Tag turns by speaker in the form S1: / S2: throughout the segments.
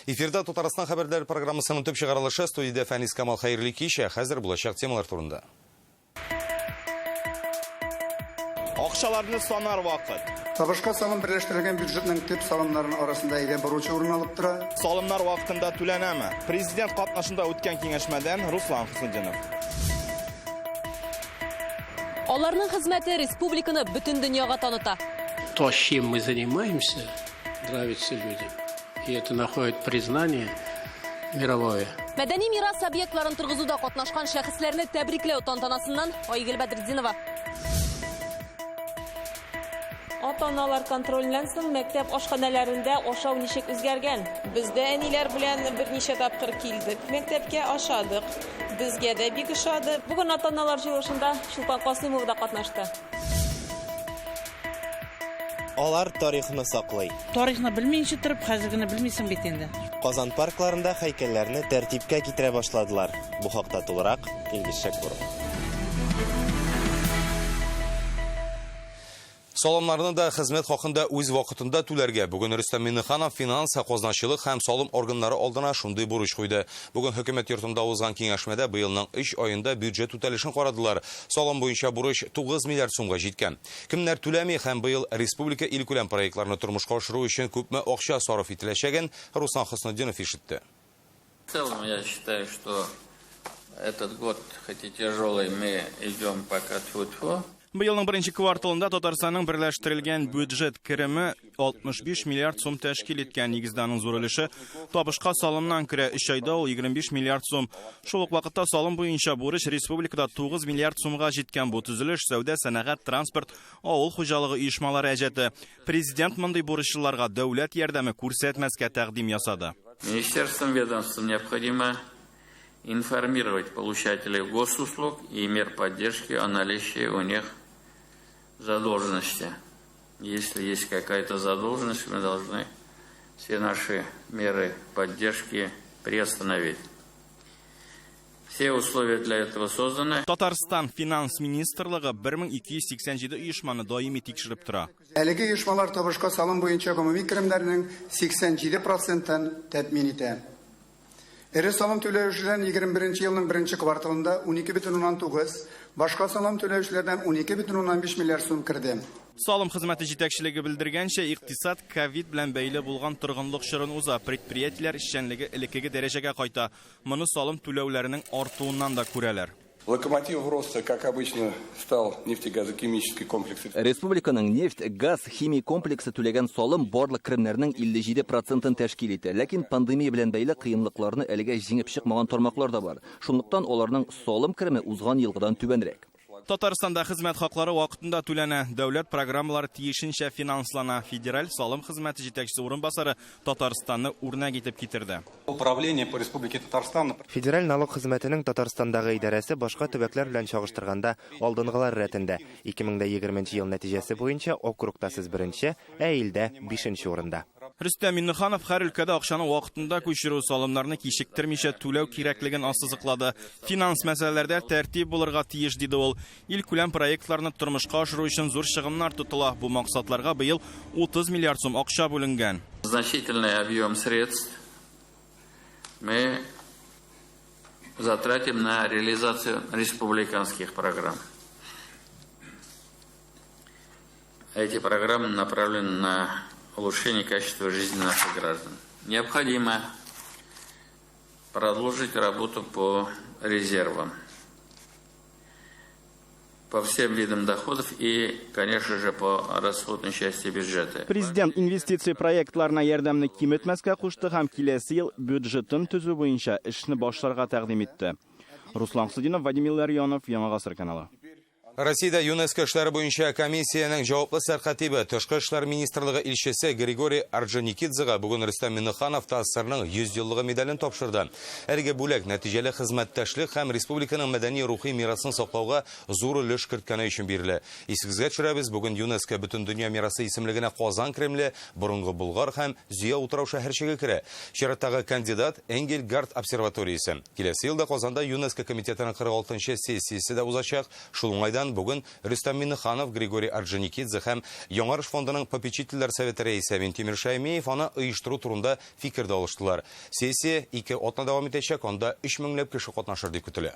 S1: Эфирда Татарстан хәбәрләре программасының төп чыгарылышы студиядә Фәнис Камал хәерле кич, ә хәзер булачак темалар турында.
S2: Акчаларны санар вакыт.
S3: Табышка салым берләштерелгән бюджетның төп салымнарының арасында әйдәп баручы урын алып тора.
S2: Салымнар вакытында түләнәме? Президент катнашында үткән киңәшмәдән Руслан Хөснетдинов.
S4: Аларның хезмәте республиканы бөтен дөньяга таныта.
S5: То, чем мы занимаемся, нравится людям. И это находит признание мировое.
S4: Мәдәни мирас объектларын торгызуда катнашкан шәхесләрне тәбрикләү тантанасыннан Айгөл Бәдретдинова.
S6: Ата-аналар контроленнән соң мәктәп ашханәләрендә ашау ничек үзгәргән?
S7: Без дә әниләр белән берничә тапкыр килдек мәктәпкә, ашадык. Безгә дә бик ошады.
S6: Бүген ата-аналар җыелышында Чулпан Касыймова да катнашты.
S8: Алар тарихны саклый.
S9: Тарихны белмиенчә торып, хәзергене белмисең бит инде.
S8: Казан паркларында һәйкәлләрне тәртипкә китерә башладылар. Бу хакта тулырак Илгиз Шәкүров.
S1: Салымнарны да хезмәт хакында үз вакытында түләргә. Бүген Рөстәм Миңнеханов финанс, казначылык һәм салым органнары алдына шундый бурыч куйды. Бүген хөкүмәт йортында узган киңәшмәдә быелның 3 аенда бюджет үтәлешен карадылар. Салым буенча бурыч 9 миллиард сумга җиткән. Кемнәр түләми һәм быел республика илкүләм проектларны тормышка ашыру өчен күпме акча сарыф ителәчәген Руслан Хөснетдинов ишетте.
S10: В целом, я считаю, что этот год, хоть и тяжелый, мы идем пока тьфу-тьфу.
S2: Быелның беренче кварталында Татарстанның берләштерелгән бюджет кереме 65 миллиард сум тәшкил иткән. Нигездә аның зур өлеше табышка салымнан керә. Өч айда ул 25 миллиард сум. Шул ук вакытта салым буенча бурыч республикада 9 миллиард сумга җиткән. Бу төзелеш, сәүдә, сәнәгать, транспорт, авыл хуҗалыгы оешмалары әҗәте. Президент мондый бурычлыларга дәүләт ярдәме күрсәтмәскә тәкъдим ясады.
S10: Министерствам, ведомствам необходимо информировать получателей госуслуг и мер поддержки о наличии у них задолженности. Если есть какая-то задолженность, мы должны все наши меры поддержки приостановить. Все условия для этого созданы.
S2: Татарстан финанс министрлыгы 1287 оешманы даими тикшереп тора.
S3: Әлеге оешмалар табышка салым буенча гомуми керемнәрнең 87 процентын тәэмин итә. Эре салым түләүчеләрдән 21 елның беренче кварталында 12,9, башка салым түләүчеләрдән 12,5 миллиард сум керде.
S2: Салым хезмәте җитәкчелеге белдергәнчә, икътисад ковид белән бәйле булган торгынлык чорын уза, предприятиеләр эшчәнлеге элеккеге дәрәҗәгә кайта. Моны салым түләүләренең артуыннан да күрәләр.
S11: Локомотив роста, как обычно, стал нефтегазохимический комплекс.
S12: Республиканың нефть, газ, химия комплексы түләгән салым барлык керемнәрнең 57 процентын тәшкил итә. Ләкин пандемия белән бәйле кыенлыкларны әлегә җиңеп чыкмаган тармаклар да бар. Шунлыктан аларның салым кереме узган елгыдан түбәнрәк.
S2: Татарстанда хезмәт хаклары вакытында түләнә, дәүләт программалары тиешенчә финанслана. Федераль салым хезмәте җитәкчесе урынбасары Татарстанны үрнәк итеп китерде.
S13: Управление по Республике Татарстан.
S8: Федераль налог хезмәтенең Татарстандагы идарәсе башка төбәкләр белән чагыштырганда алдынгылар рәтендә. 2020 ел нәтиҗәсе буенча округта сез беренче, ә илдә бишенче урында.
S2: Рөстәм Миңнеханов һәр өлкәдә акчаны вакытында күчерү, салымнарны кичектермичә түләү кирәклеген ассызыклады. Финанс мәсьәләләрдә тәртип булырга тиеш, диде ул. Илкүләм проектларны тормышка ашыру өчен зур чыгымнар тотыла. Бу максатларга быел 30 миллиард сум акча бүленгән.
S10: Значительный объем средств мы затратим на реализацию республиканских программ. Эти программы направлены на улучшение качества жизни наших граждан. Необходимо продолжить работу по резервам, по всем видам доходов и, конечно же, по расходной части бюджета.
S2: Президент инвестиция проектларына ярдәмне киметмәскә кушты һәм киләсе ел бюджетын төзү буенча эшне башларга тәкъдим итте. Руслан Хусудинов, Вадим Илларионов, Яңа Гасыр каналы.
S1: Россиядә ЮНЕСКО эшләре буенча комиссиянең җаваплы сәркатибе, Тышкы эшләр министрлыгы илчесе Григорий Орджоникидзега бүген Рөстәм Миңнеханов ТАССРның 100 еллыгы медален тапшырды. Әлеге бүләк нәтиҗәле хезмәттәшлек һәм республиканың мәдәни-рухи мирасын саклауга зур өлеш керткәне өчен бирелә. Исегезгә төшерәбез, бүген ЮНЕСКО Бөтендөнья мирасы исемлегенә Казан Кремле, борынгы Болгар һәм Зөя утрау-шәһәрчеге керә. Чираттагы кандидат, Энгельгард обсерваториясе. Киләсе елда Казанда ЮНЕСКО комитетының 46 нчы сессиясе дә узачак. Шул уңайдан уңаеннан бүген Рөстәм Миңнеханов, Григорий Орджоникидзе һәм Яңарыш фондының попечительләр советы рәисе Минтимер Шәймиев аны оештыру турында фикер дә алыштылар. Сессия 2 атна дәвам итәчәк, анда 3 меңләп кеше катнашыр дип көтелә.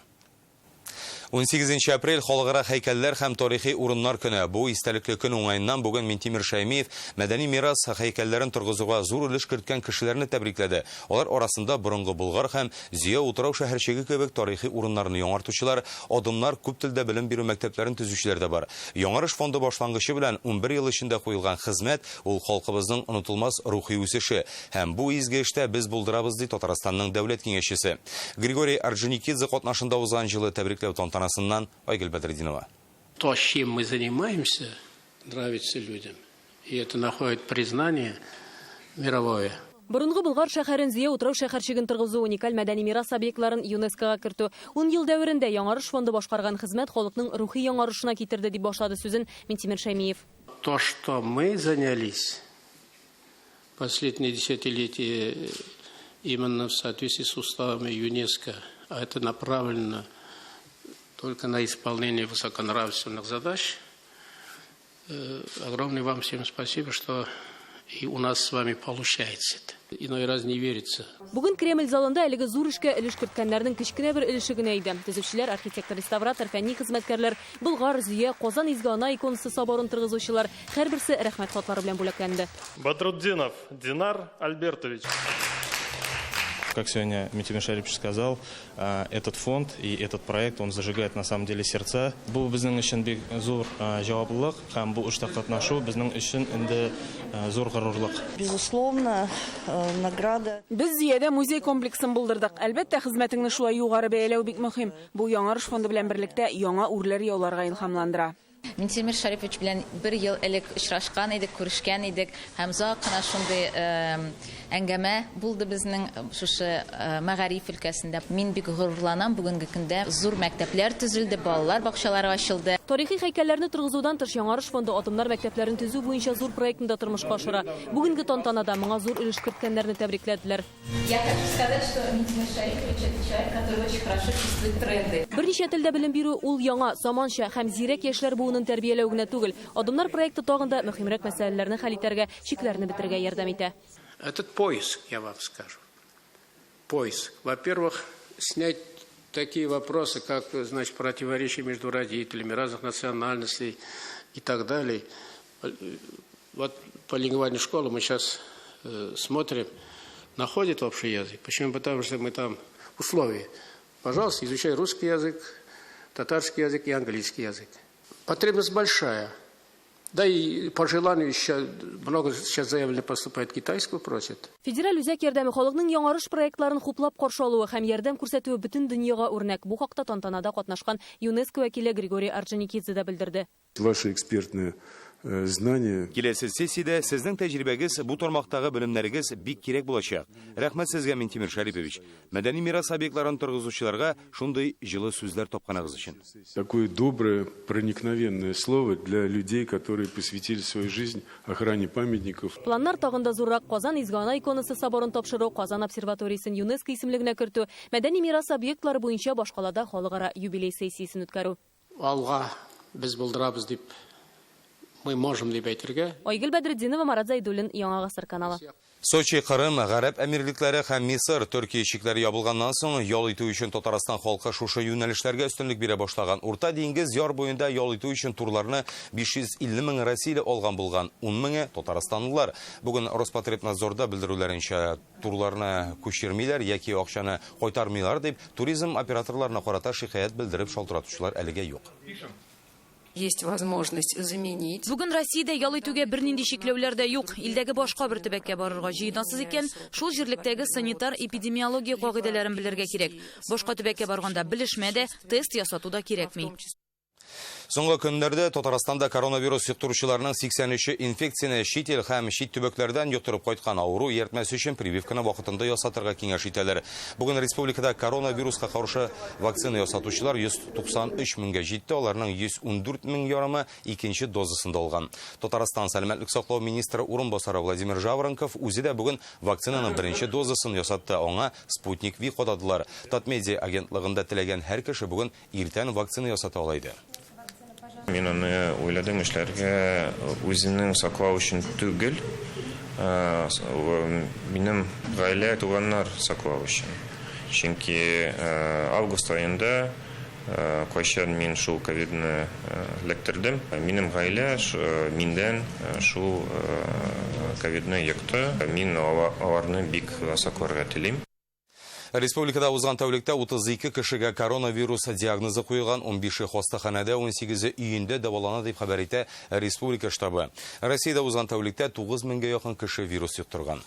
S1: 18 апрель халыкара һәйкәлләр һәм тарихи урыннар көне. Бу истәлекле көн уңаеннан бүген Минтимер Шәймиев мәдәни мирас һәйкәлләрен торгызуга зур өлеш керткән кешеләрне тәбрикләде. Алар арасында борынгы Болгар һәм Зөя утрау шәһәрчеге кебек тарихи урыннарны яңартучылар, адымнар күп телдә белем бирү мәктәпләрен төзүчеләр дә бар. Яңарыш фонды башлангычы белән 11 ел эчендә куелган хезмәт ул халкыбызның онытылмас рухи үсеше. Һәм бу изге эштә без булдырабыз, ди Татарстанның дәүләт киңәшчесе. Григорий Орджоникидзе катнашында узган җылы тәбрикләү тантанасыннан Айгөл Бәдретдинова.
S5: То, чем мы занимаемся, нравится людям. И это находит признание мировое.
S4: Борынгы Болгар шәһәрен Зөя утрау шәһәрчеген торгызу, уникаль мәдәни мирас объектларын ЮНЕСКОга кертү. 10 ел дәверендә Яңарыш фонды башкарган хезмәт халыкның рухи яңарышына китерде, дип башлады сүзен Минтимер Шәймиев.
S5: То, что мы занялись последние десятилетия именно в соответствии с уставами ЮНЕСКО, а это направлено только на исполнение высоконравственных задач. Огромное вам всем спасибо, что и у нас с вами получается это. Иной раз не верится.
S4: Бүген Кремль залында әлеге зур эшкә өлеш керткәннәрнең кечкенә бер өлеше генә иде. Төзүчеләр, архитектор, реставратор, фәнни хезмәткәрләр, Болгар, Зөя, Казан Изге Ана иконасы соборын торгызучылар һәрберсе рәхмәт хатлары белән бүләкләнде.
S14: Бадрутдинов Динар Альбертович.
S2: Как сегодня Минтимер Шарипович сказал, этот фонд и этот проект, он зажигает на самом деле сердца. Бу безнең өчен бик зур җаваплылык һәм бу эштә катнашу безнең өчен инде зур горурлык.
S15: Безусловно, награда.
S7: Без Зөядә музей комплексын булдырдык. Әлбәттә, хезмәтеңне шулай югары бәяләү бик мөһим. Бу Яңарыш фонды белән берлектә яңа үрләр яуларга илһамландыра.
S16: Минтимер Шарипович белән бер ел элек очрашкан идек, күрешкән идек һәм озак кына шундый әңгәмә булды безнең шушы мәгариф өлкәсендә. Мин бик горурланам, бүгенге көндә зур мәктәпләр төзелде, балалар бакчалары ачылды.
S4: Тарихи һәйкәлләрне торгызудан тыш Яңарыш фонды адымнар мәктәпләрен төзү буенча зур проектны да тормышка ашыра. Бүгенге тантанада моңа зур өлеш керткәннәрне тәбрикләделәр.
S16: Я хочу сказать, что Минтимер Шарипович это человек, который очень хорошо чувствует тренды.
S4: Берничә телдә белем бирү ул яңа, заманча һәм зирәк яшьләр буынын тәрбияләү генә түгел. Адымнар проекты тагын да мөһимрәк мәсьәләләрне хәл итәргә, чикләрне бетерергә ярдәм итә.
S5: Этот поиск, я вам скажу. Поиск. Во-первых, снять такие вопросы, как, значит, противоречия между родителями разных национальностей и так далее. Вот полингвальную школу мы сейчас смотрим, находит общий язык. Почему? Потому что мы там условия. Пожалуйста, изучай русский язык, татарский язык и английский язык. Потребность большая. Да и по желанию еще много сейчас заявлений поступает, китайского просят.
S4: Федераль үзәк ярдәме халыкның яңарыш проектларын хуплап каршы алуы һәм ярдәм күрсәтүе бөтен дөньяга үрнәк. Бу хакта тантанада катнашкан ЮНЕСКО вәкиле Григорий Орджоникидзе дә белдерде.
S17: Ваши экспертные знания.
S1: Киләсе сессиядә сезнең тәҗрибәгез, бу тармактагы белемнәрегез бик кирәк булачак. Рәхмәт сезгә, Минтимер Шарипович. Мәдәни мирас объектларын торгызучыларга шундый җылы сүзләр тапканыгыз өчен.
S17: Такое доброе, проникновенное слово для людей, которые посвятили свою жизнь охране памятников.
S4: Планнар тагын да зуррак. Казан Изге Ана иконасы соборын тапшыру, Казан обсерваториясен ЮНЕСКО исемлегенә кертү, мәдәни мирас объектлары буенча башкалада халыкара юбилей сессиясен үткәрү.
S5: Алга без булдырабыз дип, мы можем дип әйтергә.
S4: Айгөл Бәдретдинова, Марат Зайдуллин, Яңа Гасыр каналы.
S1: Сочи, Кырым, Гарәп Әмирлекләре һәм Мисыр, Төркия чикләре ябылганнан соң ял итү өчен Татарстан халкы шушы юнәлешләргә өстенлек бирә башлаган. Урта диңгез яр буенда ял итү өчен турларны 550 мең россияле алган булган, 10 меңе татарстанлылар. Бүген Роспотребнадзорда белдерүләренчә, турларны күчермиләр яки акчаны кайтармыйлар дип туризм операторларына карата шикаять белдереп шалтыратучылар әлегә юк.
S18: Есть возможность заменить.
S19: Бүген Россиядә ял итүгә бернинди чикләүләр дә юк. Илдәге башка бер төбәккә барырга җыенасыз икән, шул җирлектәге санитар эпидемиология кагыйдәләрен белергә кирәк. Башка төбәккә барганда белешмә дә, тест ясату да кирәкми.
S1: Соңгы көннәрдә Татарстанда коронавирус йоктыручыларның 83-е инфекцияне чит ил һәм чит төбәкләрдән йоктырып кайткан. Авыру ияртмәс өчен прививканы вакытында ясатырга киңәш итәләр. Бүген республикада коронавируска каршы вакцина ясатучылар 193 меңгә җитте, аларның 114 мең ярымы икенче дозасын да алган. Татарстан сәламәтлек саклау министры урынбасары Владимир Жаворонков үзе дә бүген вакцинаның беренче дозасын ясатты. Аңа Спутник V кададылар. Татмедиа агентлыгында теләгән һәр кеше бүген иртән вакцина ясата ала иде.
S20: Мин аны уйладым эшләргә үземнең саклау өчен түгел, минем гаилә, туганнар саклау өчен. Чөнки август аенда кайчан мин шул ковидны эләктердем, минем гаилә миндән шул ковидны йокты. Мин аларны бик сакларга телим.
S1: Республикада узган тәүлектә 32 кешегә коронавирус диагнозы куелган, 15-е хастаханәдә, 18-е өендә дәвалана дип хәбәр итә республика штабы. Россиядә узган тәүлектә 9 меңгә якын кеше вирус йоктырган.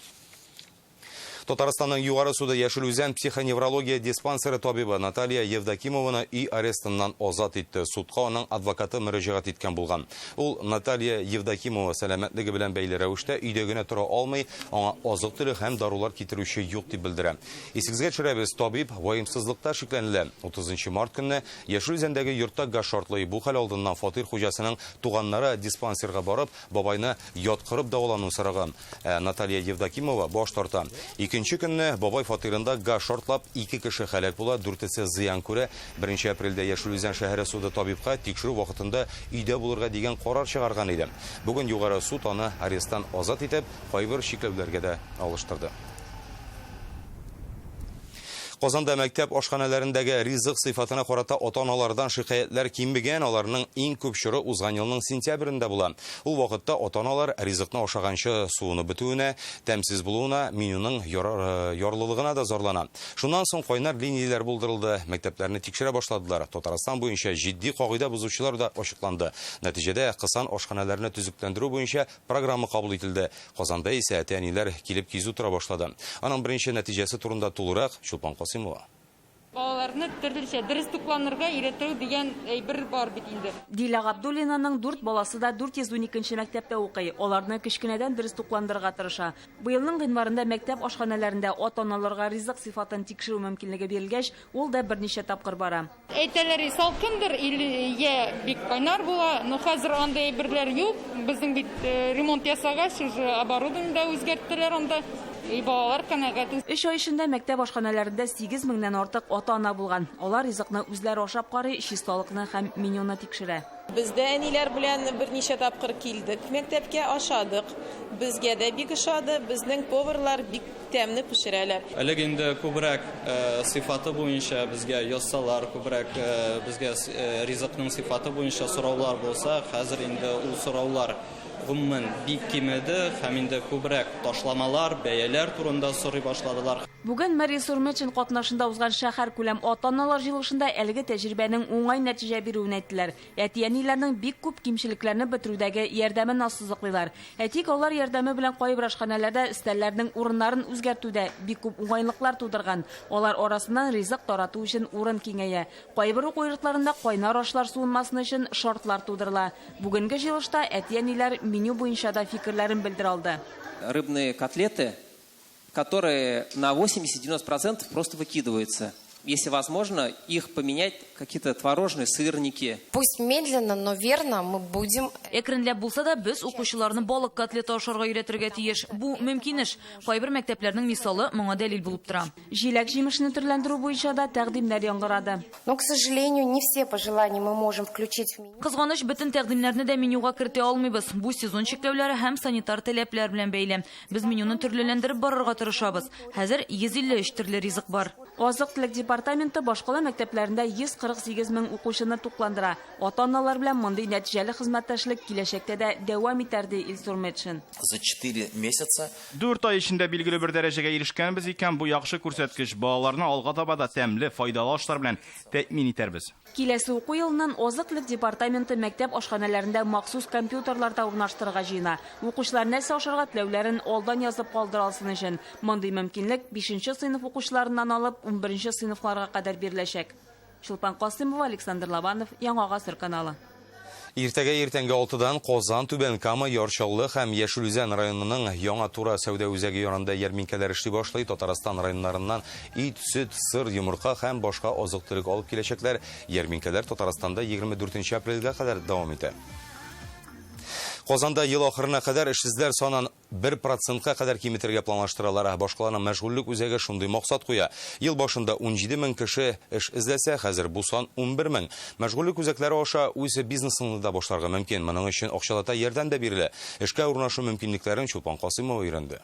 S1: Татарстанның Югары суды Яшел Үзән психоневрология диспансеры табибы Наталья Евдокимованы өй арестыннан азат итте. Судка аның адвокаты мөрәҗәгать иткән булган. Ул Наталья Евдокимова сәламәтлеге белән бәйле рәвештә өйдә генә тора алмый, аңа азык-төлек һәм дарулар китерүче юк дип белдерә. Исегезгә төшерәбез, табиб ваемсызлыкта шикләнелә. 30 март көнне Яшел Үзәндәге йортта газ шартлый. Бу хәл алдыннан фатир хуҗасының туганнары диспансерга барып, бабайны яткырып дәвалану сораган. Ә Наталья Евдокимова баш тарта. Икенче көнне бабай фатирында газ шартлап, ике кеше һәлак була, дүртесе зыян күрә. 1 апрельдә Яшел Үзән шәһәре суды табибка тикшерү вакытында өйдә булырга дигән карар чыгарган иде. Бүген Югары суд аны аресттан азат итеп, кайбер чикләүләргә дә алыштырды. Казанда мәктәп ашханәләрендәге ризык сыйфатына карата ата-аналардан шикаятьләр кимегән, аларның иң күп чоры узган елның сентябрендә була. Ул вакытта ата-аналар ризыкны ашаганчы суынып бетүенә, тәмсез булуына, менюның ярлылыгына да зарлана. Шуннан соң кайнар линияләр булдырылды, мәктәпләрне тикшерә башладылар. Татарстан буенча җитди кагыйдә бозучылар да ачыкланды. Нәтиҗәдә кысан ашханәләрне төзекләндерү буенча программа кабул ителде. Казанда исә әти-әниләр килеп кизү тора башлады. Аның беренче нәтиҗәсе турында тулырак Чулпан Касыймова.
S21: Балаларны төрлечә дөрес тукланырга өйрәтү дигән әйбер бар бит инде.
S22: Дилә Габдуллинаның 4 баласы да 412 мәктәптә укый. Аларны кечкенәдән дөрес тукландырырга тырыша. Быелның гыйнварында мәктәп ашханәләрендә ата-аналарга ризык сыйфатын тикшерү мөмкинлеге бирелгәч, ул да берничә тапкыр бара.
S21: Әйтәләр, салкындыр или я бик кайнар була, но хәзер андый әйберләр юк. Безнең бит ремонт ясагач, уже оборудование да үзгәрттеләр анда. И балалар канәгать.
S22: 3 ай эчендә мәктәп ашханәләрендә 8 меңнән артык ата-ана булган. Алар ризыкны үзләре ашап карый, чисталыкны һәм менюны тикшерә.
S23: Без дә әниләр белән берничә тапкыр килдек. Мәктәпкә ашадык. Безгә дә бик ошады. Безнең поварлар бик тәмле пешерәләр.
S2: Элек инде күбрәк сыйфаты буенча безгә язсалар, күбрәк безгә ризыкның сыйфаты буенча сораулар булса, хәзер инде ул сораулар гомумән бик кимеде һәм инде күбрәк ташламалар, бәяләр турында сорый башладылар.
S22: Бүген мэр Илсур Метшин катнашында узган шәһәр күләм ата-аналар җыелышында әлеге тәҗрибәнең уңай нәтиҗә бирүен әйттеләр. Әти-әниләрнең бик күп кимчелекләрне бетерүдәге ярдәмен ассызыклыйлар. Әйтик, алар ярдәме белән кайбер ашханәләрдә өстәлләрнең урыннарын үзгәртүдә бик күп уңайлыклар тудырган. Алар арасыннан ризык тарату өчен урын киңәя. Кайбер уку йортларында кайнар ашлар суынмасын өчен шартлар тудырыла. Бүгенге җыелышта әти-әниләр меню буенча да фикерләрен белдерә алды.
S24: Рыбные котлеты, которые на 80-90% просто выкидываются. Если возможно, их поменять какие-то творожные сырники.
S25: Пусть медленно, но верно мы будем...
S19: Әкренләп булса да, без укучыларны балык котлеты ашарга өйрәтергә тиеш. Бу мөмкин эш. Кайбер мәктәпләрнең мисалы моңа дәлил булып тора.
S22: Җиләк-җимешне төрләндерү буенча да тәкъдимнәр яңгырады.
S25: Но, к сожалению, не все пожелания мы можем включить в меню.
S19: Кызганыч, бөтен тәкъдимнәрне дә менюга кертә алмыйбыз. Бу сезон чикләүләре һәм санитар таләпләр белән бәйле. Без менюны төрлеләндереп барырга тырышабыз. Хәзер 153 төрле ризык бар.
S22: Азык-төлек департаменты башкала мәктәпләрендә 148 мең укучыны тукландыра. Ата-аналар белән мондый нәтиҗәле хезмәттәшлек киләчәктә дә дәвам итәр, ди Илсур Метшин.
S26: За 4 месяца.
S2: 4 ай эчендә билгеле бер дәрәҗәгә ирешкәнбез икән, бу яхшы күрсәткеч. Балаларны алга таба да тәмле, файдалы ашлар белән тәэмин итәрбез.
S22: Киләсе уку елыннан Азык-төлек департаменты мәктәп ашханәләрендә махсус компьютерлар да урнаштырырга җыена. Укучылар нәрсә ашарга теләүләрен алдан язып калдыра алсын өчен. Мондый мөмкинлек 5 сыйныф укучыларыннан алып 11 сыйныфларга кадәр биреләчәк. Чулпан Касымова, Александр Лобанов, Яңа Гасыр каналы.
S1: Иртәгә иртәнге 6-дан Казан, Түбән Кама, Яр Чаллы һәм Яшел Үзән районының Яңа Тура сәүдә үзәге янында ярминкәләр эшли башлый. Татарстан районнарыннан ит, сөт, сыр, йомырка һәм башка азык-төлек алып киләчәкләр. Ярминкәләр Татарстанда 24 апрельгә кадәр дәвам итә. Казанда ел ахырына кадәр эшсезләр санын 1%ка кадәр киметергә планлаштыралар. Башкаланың мәшгульлек үзәге шундый максат куя. Ел башында 17 мең кеше эш эзләсә, хәзер бу сан 11 мең. Мәшгульлек үзәкләре аша үз бизнесыңны да башларга мөмкин. Моның өчен акчалата ярдәм дә бирелә. Эшкә урнашу мөмкинлекләрен Чулпан Касыймова өйрәнде.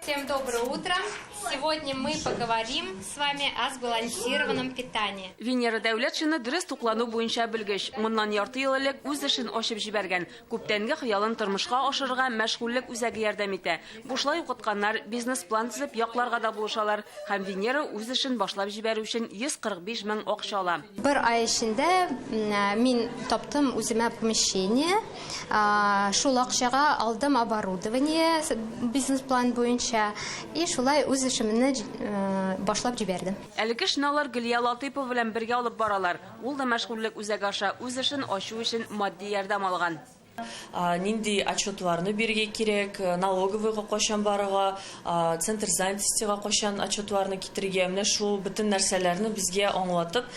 S3: Всем доброе утро! Сегодня мы поговорим с вами о сбалансированном питании.
S22: Венера Дәүләтшина дөрес туклану буенча белгеч. Моннан ярты ел элек үз эшен ачып җибәргән. Күптәнге хыялын тормышка ашырырга мәшгульлек үзәге ярдәм итә. Бушлай укытканнар, бизнес-план төзеп якларга да булышалар. Һәм Венера үз эшен башлап җибәрү өчен 145 мең акча ала.
S3: Бер ай эчендә мин таптым үземә помещение. Шул акчага алдым оборудование бизнес-план буенча и шулай үз эшемне башлап җибәрдем.
S22: Әлеге эшне алар Гөлия Латыйпова белән бергә алып баралар. Ул да мәшгульлек үзәге аша үз эшен ачу өчен матди ярдәм алган.
S6: Нинди отчетларны бирергә кирәк, налоговыйга кайчан барырга, центр занятостига кайчан отчетларны китерергә, менә шул бөтен нәрсәләрне безгә аңлатып,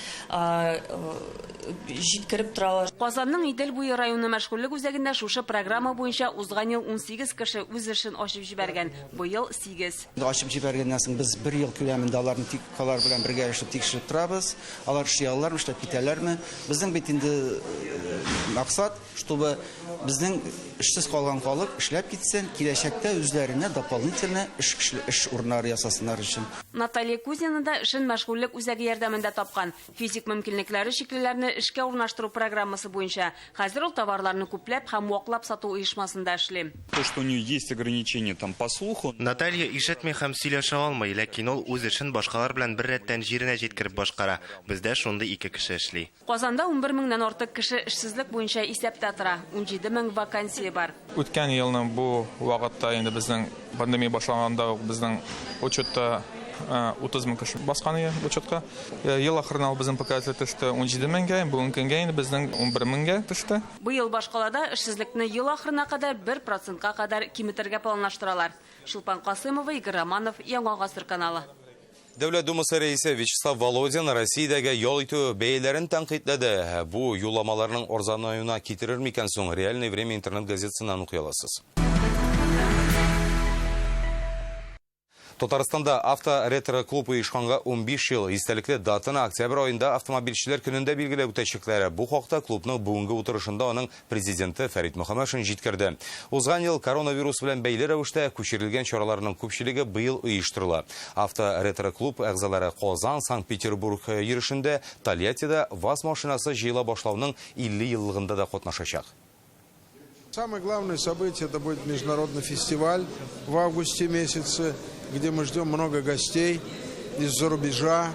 S6: җиткереп торалар.
S22: Казанның Идел буе районы мәшгульлек үзәгендә шушы программа буенча узган ел 18 кеше үз эшен ачып җибәргән, быел 8.
S9: Ачып җибәргәннән соң без бер ел күләмендә аларны алар белән бергә эшләп тикшереп торабыз. Алар эшли алалармы, эшләп китәләрме? Безнең бит инде максат, чтобы безнең эшсез калган халык эшләп китсен, киләчәктә үзләренә дополнительно эш урыннары ясасыннар өчен.
S22: Наталья Кузина да эшен мәшгульлек үзәге ярдәмендә тапкан. Физик мөмкинлекләре чиклеләрне эшкә урнаштыру программасы буенча. Хәзер ул товарларны күпләп һәм ваклап сату оешмасында эшли.
S11: То, что у нее есть ограничения там по слуху.
S8: Наталья ишетми һәм сөйләшә алмый, ләкин ул үз эшен башкалар белән бер рәттән җиренә җиткереп башкара. Бездә шундый ике кеше эшли.
S22: Казанда 11 меңнән артык кеше эшсезлек буенча исәптә тора. 17 мең вакансия бар.
S12: Үткән елның бу вакытта инде безнең пандемия башланганда ук безнең учетта 30 мең кеше баскан иде учетка. Ел ахырына ул безнең показатель төште 17 меңгә, бүгенге көнгә инде безнең 11 меңгә төште.
S22: Быел башкалада эшсезлекне ел ахырына кадәр 1%ка кадәр киметергә планлаштыралар. Чулпан Касымова, Игорь Романов, Яңа Гасыр каналы.
S1: Дәүләт Думасы рәисе Вячеслав Володин Россиядәге ял итү бәяләрен тәнкыйтьләде. Бу юлламаларның арзанаюына китерер микән соң? Реальное время интернет газетасыннан укый аласыз. Татарстанда авто-ретро-клуб оешканга 15 ел. Истәлекле датаны октябрь аенда автомобильчеләр көнендә билгеләп үтәчәкләр. Бу хакта клубның бүгенге утырышында аның президенты Фәрит Мөхәммәтшин җиткерде. Узган ел коронавирус белән бәйле рәвештә күчерелгән чараларның күпчелеге быел оештырыла. Авто-ретро-клуб әгъзалары Казан, Санкт-Петербург йөрешендә, Тольяттида ВАЗ машинасы җыела башлауның 50 еллыгында да катнашачак.
S13: Самое главное событие — это будет международный фестиваль в августе месяце, где мы ждем много гостей из-за рубежа,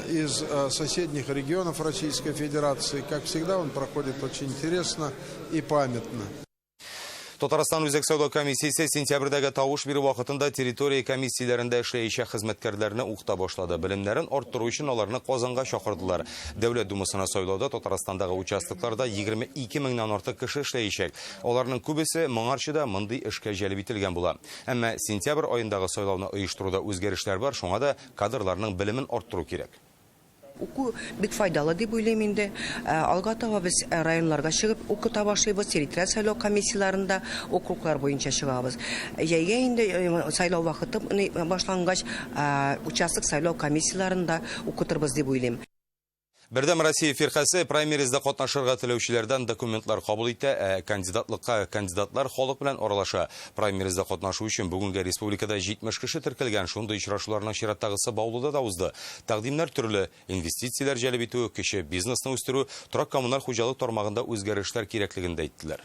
S13: из соседних регионов Российской Федерации. Как всегда, он проходит очень интересно и памятно.
S1: Татарстан Үзәк сәүдә комиссиясе сентябрьдәге тавыш бирү вакытында территория комиссияләрендә эшләячәк хезмәткәрләрне укыта башлады. Белемнәрен арттыру өчен аларны Казанга чакырдылар. Дәүләт Думасына сайлауда Татарстандагы участокларда 22 меңнән артык кеше эшләячәк. Аларның күбесе моңарчы да мондый эшкә җәлеп ителгән була. Әмма сентябрь аендагы сайлауны оештыруда үзгәрешләр бар, шуңа да кадрларның белемен арттыру кирәк.
S27: Уку бик файдалы дип уйлыйм инде. Алга таба без районнарга чыгып укыта башлыйбыз, территориаль сайлау комиссияләрендә округлар буенча чыгабыз. Җәйгә инде сайлау вакыты башлангач, участок сайлау комиссияләрендә укытырбыз дип уйлыйм.
S1: Бердәм Россия фиркасе праймеризда катнашырга теләүчеләрдән документлар кабул итә, ә кандидатлыкка кандидатлар халык белән аралаша. Праймеризда катнашу өчен бүгенге республикада 70 кеше теркәлгән. Шундый очрашуларның чираттагысы Баулыда да узды. Тәкъдимнәр төрле: инвестицияләр җәлеп итү, кече бизнесны үстерү, торак коммуналь хуҗалык тармагында үзгәрешләр кирәклеген дә әйттеләр.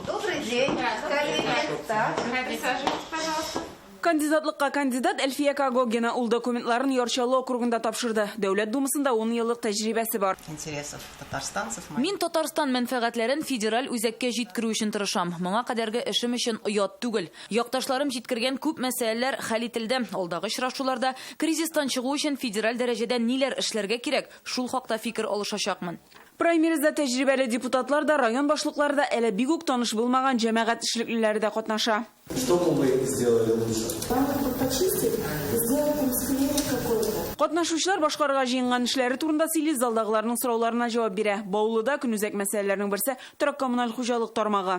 S28: Добрый день, коллеги. Так, присаживайтесь, пожалуйста.
S7: Кандидатлыкка кандидат Әлфия Когогина ул документларын Яр Чаллы округында тапшырды. Дәүләт Думасында 10 еллык тәҗрибәсе бар.
S29: Интересов татарстанцев.
S19: Мин Татарстан мәнфәгатьләрен федераль үзәккә җиткерү өчен тырышам. Моңа кадәрге эшем өчен оят түгел. Якташларым җиткергән күп мәсьәләләр хәл ителде. Алдагы очрашуларда кризистан чыгу өчен федераль дәрәҗәдә ниләр эшләргә кирәк, шул хакта фикер алышачакмын.
S7: Праймеризда тәҗрибәле депутатлар да, район башлыклары да, әле бик үк таныш булмаган җәмәгать эшлеклеләре дә катнаша.
S30: Что бы вы сделали лучше?
S7: Катнашучылар башкарырга җыенган эшләре турында сөйли, залдагыларның сорауларына җавап бирә. Баулыда көнүзәк мәсьәләләрнең берсе торак-коммуналь хуҗалык тармагы.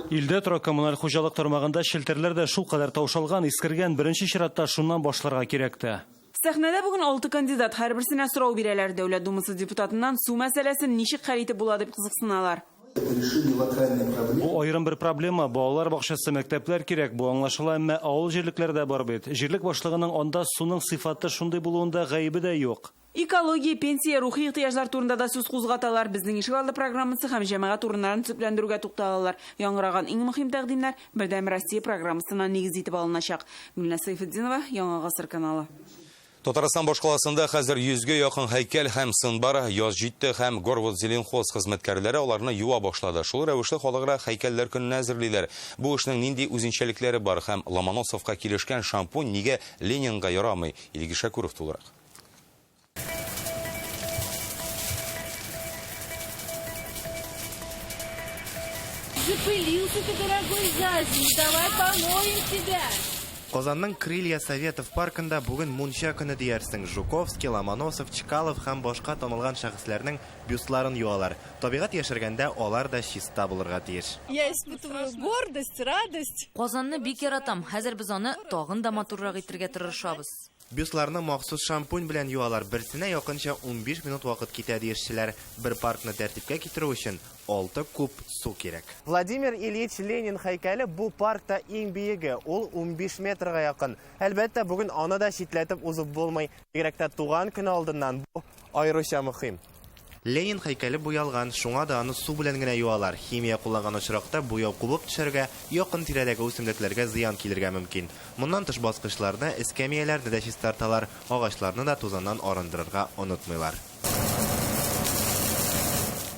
S4: Илдә торак-коммуналь хуҗалык тармагында челтәрләр дә шулкадәр таушалган, искергән, беренче чиратта шуннан башларга кирәк тә.
S7: Сәхнәдә бүген 6 кандидат, һәрберсенә сорау бирәләр. Дәүләт Думасы депутатыннан су мәсьәләсен ничек хәл итеп була дип кызыксыналар.
S4: Бу аерым бер проблема. Балалар бакчасы, мәктәпләр кирәк, бу аңлашыла, әмма авыл җирлекләре дә бар бит. Җирлек башлыгының анда суның сыйфаты шундый булуында гаебе дә юк.
S7: Экология, пенсия, рухи ихтыяҗлар турында да сүз кузгаталар. Безнең ишегалды программасы һәм җәмәгать урыннарын төзекләндерүгә тукталалар. Яңгыраган иң мөһим тәкъдимнәр Бердәм Россия программасына нигез итеп алыначак. Гөлназ Сәйфетдинова, Яңа Гасыр каналы.
S1: Татарстан башкаласында хәзер 100гә якын һәйкәл һәм сын бар. Яз җитте һәм Горводзеленхоз хезмәткәрләре аларны юа башлады. Шул рәвешле халыкара һәйкәлләр көненә әзерлиләр. Бу эшнең нинди үзенчәлекләре бар һәм Ломоносовка килешкән шампунь нигә Ленинга ярамый? Илгиз Шәкүров тулырак.
S5: Запылился ты, дорогой, за зиму. Давай помоем тебя.
S8: Казанның Крылья Советов паркында бүген мунча көне диярсең. Жуковский, Ломоносов, Чкалов һәм башка танылган шәхесләрнең бюстларын юалар. Табигать яшәргәндә алар да чиста булырга тиеш.
S5: Я испытываю гордость, радость.
S19: Казанны бик яратам. Хәзер без аны тагын да матуррак итәргә тырышабыз.
S8: Бюстларны махсус шампунь белән юалар. Берсенә якынча 15 минут вакыт китә, ди эшчеләр. Бер паркны тәртипкә китерү өчен 6 куб су кирәк. Владимир Ильич Ленин һәйкәле бу паркта иң биеге, ул 15 метрга якын. Әлбәттә, бүген аны да читләтеп узып булмый. Бигрәк тә туган көне алдыннан бу аеруча мөһим. Ленин һәйкәле буялган, шуңа да аны су белән генә юалар. Химия кулланган очракта буяу кубып төшәргә, якын тирәдәге үсемлекләргә зыян килергә мөмкин. Моннан тыш баскычларны, эскәмияләрне дә чистарталар, агачларны да тузаннан арындырырга онытмыйлар.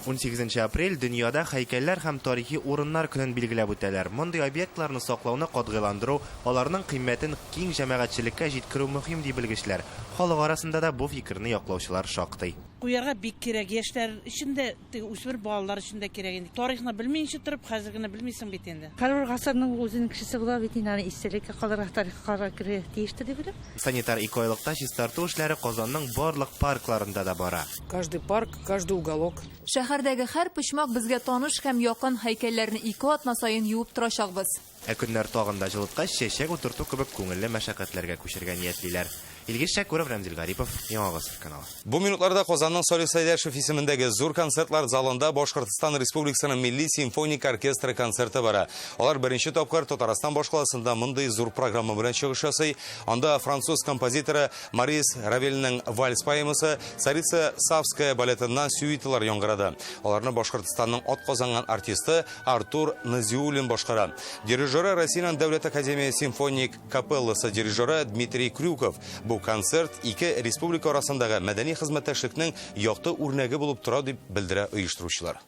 S8: 18 апрель дөньяда һәйкәлләр һәм тарихи урыннар көнен билгеләп үтәләр. Мондый объектларны саклауны катгыйландыру, аларның кыйммәтен киң җәмәгатьчелеккә җиткерү мөһим, ди белгечләр. Халык арасында да бу фикерне яклаучылар шактый.
S10: Куярга бик кирәк, яшьләр өчен дә, теге үсмер балалар өчен дә кирәк инде. Тарихны белмиенчә торып, хәзер генә белмисең бит инде.
S14: Һәрбер гасырның үзенең кешесе була бит инде, аны истәлеккә калырга, тарихка калырга керергә тиештер дип уйлыйм.
S8: Санитар икеайлыкта чистарту эшләре Казанның барлык паркларында да бара.
S15: Каждый парк, каждый уголок.
S16: Шәһәрдәге һәр почмак безгә таныш һәм якын, һәйкәлләрне 2 атна саен юып торачакбыз.
S8: Ә көннәр тагын да җылыткач, чәчәк утырту кебек күңелле мәшәкатьләргә күчергә ниятлиләр. Илгиз Шәкүров, Рәмзил Гарипов, Яңа Гасыр каналы.
S1: Бу минутларда Казанның Салих Сәйдәшев исемендәге зур концертлар залында Башкортстан Республикасының милли симфоник оркестры концерты бара. Алар беренче тапкыр Татарстан башкаласында мондый зур программа белән чыгыш ясый. Анда француз композиторы Морис Равельнең вальс поэмасы, Царица Савская балетыннан сюиталар яңгырады. Аларны Башкортстанның атказанган артисты Артур Назиуллин башкара. Дирижеры Россиянең Дәүләт академия симфоник капелласы дирижеры Дмитрий Крюков. Бу концерт ике республика арасындагы мәдәни хезмәттәшлекнең якты үрнәге булып тора дип белдерә оештыручылар.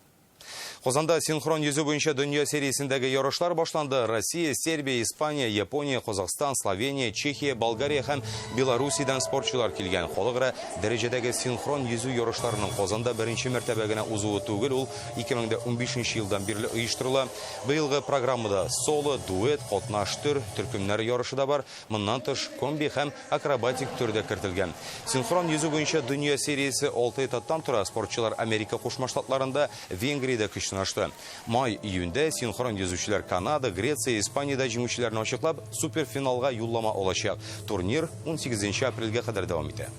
S1: Казанда синхрон йөзү буенча дөнья сериясендәге ярышлар башланды. Россия, Сербия, Испания, Япония, Казахстан, Словения, Чехия, Болгария һәм Белоруссиядән спортчылар килгән. Халыкара дәрәҗәдәге синхрон йөзү ярышларының Казанда беренче мәртәбә генә узуы түгел, ул 2015 елдан бирле оештырыла. Быелгы программада соло, дуэт, катнаш төр, төркемнәр ярышы да бар. Моннан тыш комби һәм акробатик төр дә кертелгән. Синхрон йөзү буенча дөнья сериясе 6 этаптан тора. Спортчылар Америка Кушма Штатларында, Венгриядә көч сынашты. Май-июньдә синхрон йөзүчеләр Канада, Греция, Испаниядә җиңүчеләрне ачыклап, суперфиналга юллама алачак. Турнир 18 апрельгә кадәр дәвам итә.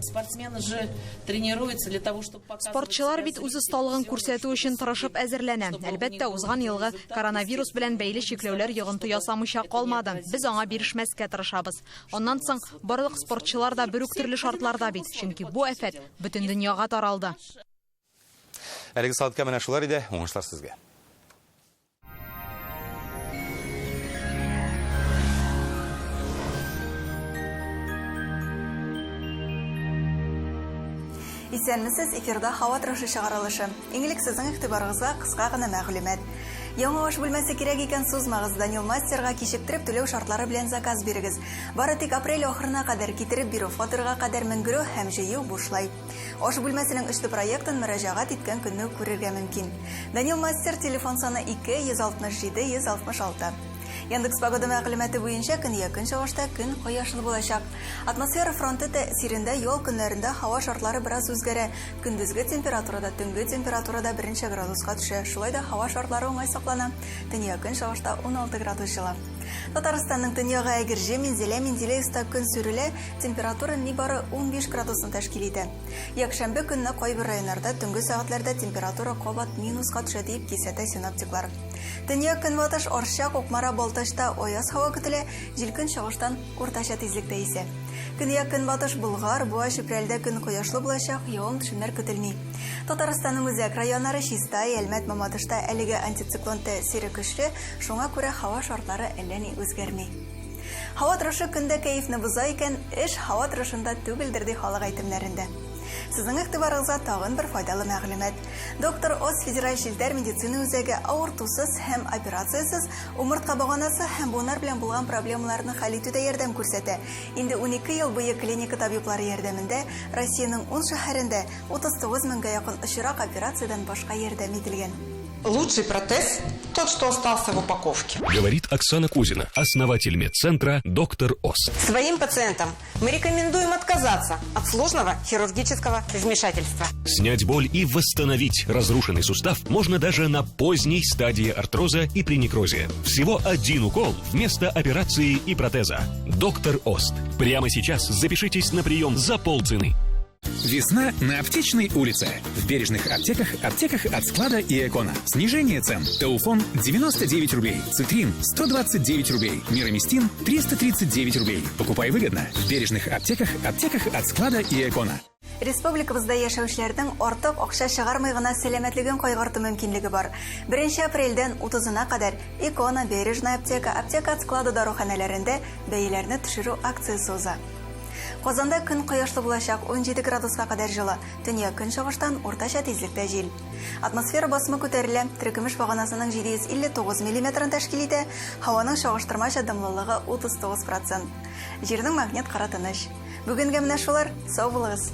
S10: Спортсмены же тренируются для того, чтобы показывать
S17: Спортчылар
S10: себя
S17: бит
S10: среди
S17: үз осталыгын күрсәтү өчен тырышып әзерләнә. Әлбәттә, узган елгы коронавирус белән бәйле чикләүләр йогынты ясамыйча калмады. Без аңа бирешмәскә тырышабыз. Аннан соң барлык спортчылар да бер үк төрле шартларда бит, чөнки бу афәт бөтен дөньяга таралды.
S1: Әлеге сәгатькә менә шулар иде. Уңышлар сезгә.
S18: Исәнмесез, эфирда һава торышы чыгарылышы. Иң элек сезнең игътибарыгызга кыска гына мәгълүмат. Яңа аш бүлмәсе кирәк икән, сузмагыз. Данил Мастерга кичектереп түләү шартлары белән заказ бирегез. Бары тик апрель ахырына кадәр китереп бирү, фатирга кадәр менгерү һәм җыю бушлай. Аш бүлмәсенең өсте проектын мөрәҗәгать иткән көнне үк күрергә мөмкин. Данил Мастер телефон саны 2 167 166. Яндекс Погода мәгълүматы буенча көньяк-көнчыгышта көн кояшлы булачак. Атмосфера фронты тәэсирендә ял көннәрендә һава шартлары бераз үзгәрә. Көндезге температура да, төнге температура да берничә градуска төшә. Шулай да һава шартлары уңай саклана. Төньяк-көнчыгышта 16 градус җылы. Татарстанның төньягы Әгерҗе, Минзәлә, Менделеевскта көн сүрелә, температура нибары 15 градусны тәшкил итә. Якшәмбе көнне кайбер районнарда төнге сәгатьләрдә температура кабат минуска төшә, дип кисәтә синоптиклар. Төньяк-көнбатыш Арча, Кукмара, Балтачта аяз һава көтелә, җил көнчыгыштан уртача тизлектә исә. Көньяк-көнбатыш Болгар, Буа, Чүпрәледә көн кояшлы булачак, явым-төшемнәр көтелми. Татарстанның үзәк районнары Чистай, Әлмәт, Мамадышта әлеге антициклон тәэсире көчле, шуңа күрә һава шартлары әллә ни үзгәрми. Һава торышы көн дә кәефне боза икән, эш һава торышында түгелдер, ди халык әйтемнәрендә. Сезнең игътибарыгызга тагын бер файдалы мәгълүмат. Доктор Оз федераль челтәр медицина үзәге авыртусыз һәм операциясез умыртка баганасы һәм буыннар белән булган проблемаларны хәл итүдә ярдәм күрсәтә. Инде 12 ел буе клиника табиблары ярдәмендә Россиянең ун шәһәрендә 39 меңгә якын очрак операциядән башка ярдәм ителгән.
S2: Лучший протез – тот, что остался в упаковке.
S3: Говорит Оксана Кузина, основатель медцентра «Доктор Ос».
S2: Своим пациентам мы рекомендуем отказаться от сложного хирургического вмешательства.
S3: Снять боль и восстановить разрушенный сустав можно даже на поздней стадии артроза и при некрозе. Всего один укол вместо операции и протеза. «Доктор Ост». Прямо сейчас запишитесь на прием за полцены.
S6: Весна на Аптечной улице. В бережных аптеках, аптеках от склада и Экона. Снижение цен. Тауфон 99 рублей. Цитрин 129 рублей. Мироместин 339 рублей. Покупай выгодно. В бережных аптеках, аптеках от склада и Экона.
S18: Республикабызда яшәүчеләрнең артык акча чыгармый гына сәламәтлеген кайгырту мөмкинлеге бар. Беренче апрельдән утызына кадәр Икона, Бережная аптека, Аптека от склада даруханәләрендә бәяләрне төшерү акциясе уза. Казанда көн кояшлы булачак, 17 градуска кадәр җылы. Төньяк-көнчыгыштан уртача тизлектә җил. Атмосфера басымы күтәрелә, терекөмеш баганасының 759 миллиметрын тәшкил итә, һаваның чагыштырмача дымлылыгы 39 процент. Җирнең магнит кыры тыныч. Бүгенгә менә шулар, сау булыгыз!